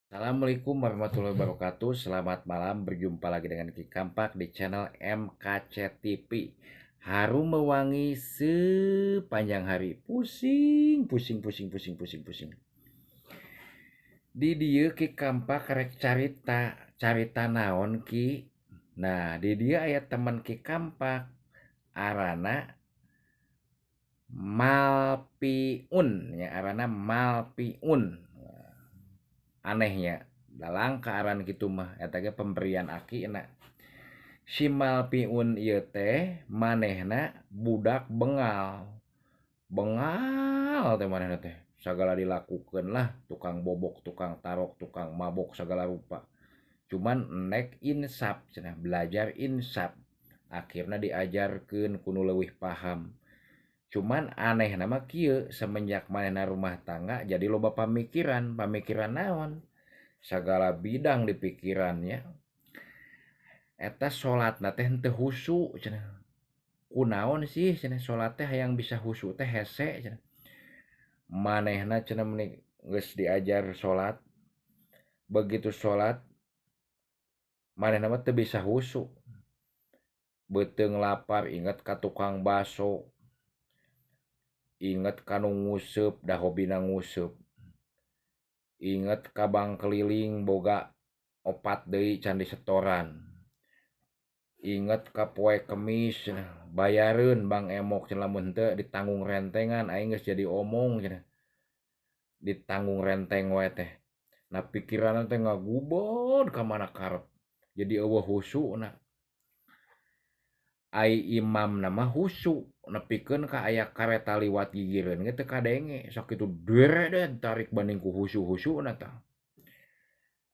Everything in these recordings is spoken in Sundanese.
Assalamualaikum warahmatullahi wabarakatuh. Selamat malam, berjumpa lagi dengan Ki Kampak di channel MKC TV. Harum mewangi sepanjang hari. Pusing, pusing, pusing, pusing, pusing, pusing. Di dieu Ki Kampak rek carita, carita naon Ki? Nah, di dieu aya teman Ki Kampak arana Malpiun, nya arana Malpiun. Anehnya dalang kearan gitu mah eta ge pemberian aki na. Si Malpiun ieu teh manehna budak bengal. Bengal teh manehna teh. Sagala dilakukeun lah, tukang bobok, tukang tarok, tukang mabok sagala rupa. Cuman nek insaf cenah, belajar insaf. Akhirna diajarkeun ku nu leuwih paham. Cuman aneh nama kieu, semenjak manehna rumah tangga jadi loba pamikiran, pamikiran naon? Sagala bidang di pikirannya. Eta salatna teh henteu husu cenah. Kunaon sih cenah salat teh hayang bisa husu teh hese cenah. Manehna cenah meni geus diajar salat. Begitu salat manehna mah teu bisa husu. Beuteung lapar inget ka tukang baso. Inget ka nu nguseup, da hobina nguseup. Inget ka bang keliling boga opat deui can disetoran. Inget ka poe Kemis cenah, bayareun Bang Emok cenah lamun henteu ditanggung rentengan aing geus jadi omong cenah. Ditanggung renteng wae teh. Nah pikiranna teh ngagubod ka mana karep. Jadi eueuh husuna. Ai imamna mah husu nepikeun ka aya kareta liwat gigireun ge teu kadenge sakitu dereden tarik banding ku husu-husuna tah.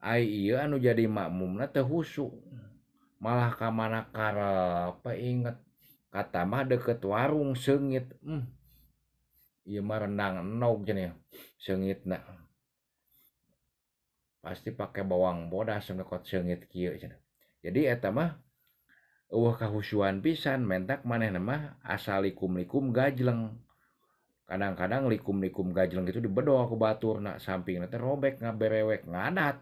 Ai ieu anu jadi makmumna teu husu. Malah ka mana karep inget kata mah deukeut warung seungit. Ieu mah rendang endog cenah seungitna. Pasti pake bawang bodas cenah kot seungit kieu cenah. Jadi eta mah eueuh kahusuan pisan mentak manehna mah asal likum-likum gajleng. Kadang-kadang likum-likum gajleng gitu dibedol ku baturna sampingna teh robek ngaberewek ngadat.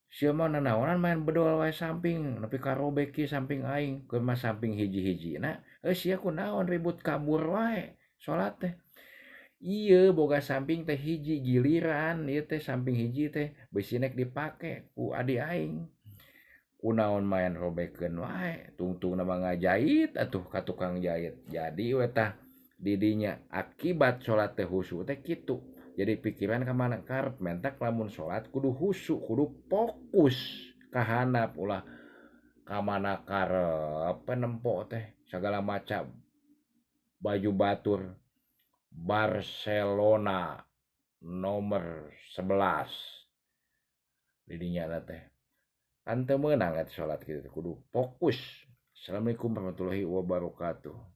Sia mah nanaonan main bedol wae samping nepi ka robek kieu samping aing, keur mah samping hiji-hijina heuh sia kunaon ribut kabur wae salat teh. Ieu boga samping teh hiji giliran ieu teh samping hiji teh bisi nek dipake ku adi aing. Kunaon main robekeun wae tungtungna mah ngajait atuh ka tukang jahit. Jadi we tah didinya akibat salat teh husu teh kitu. Jadi pikiran ka mana karep mentak lamun salat kudu husu, kudu fokus ka handap ulah ka mana karep nempo teh sagala macam baju batur Barcelona nomor 11 didinya teh. Kan teu meunang eta salat kitu kudu fokus. Assalamualaikum warahmatullahi wabarakatuh.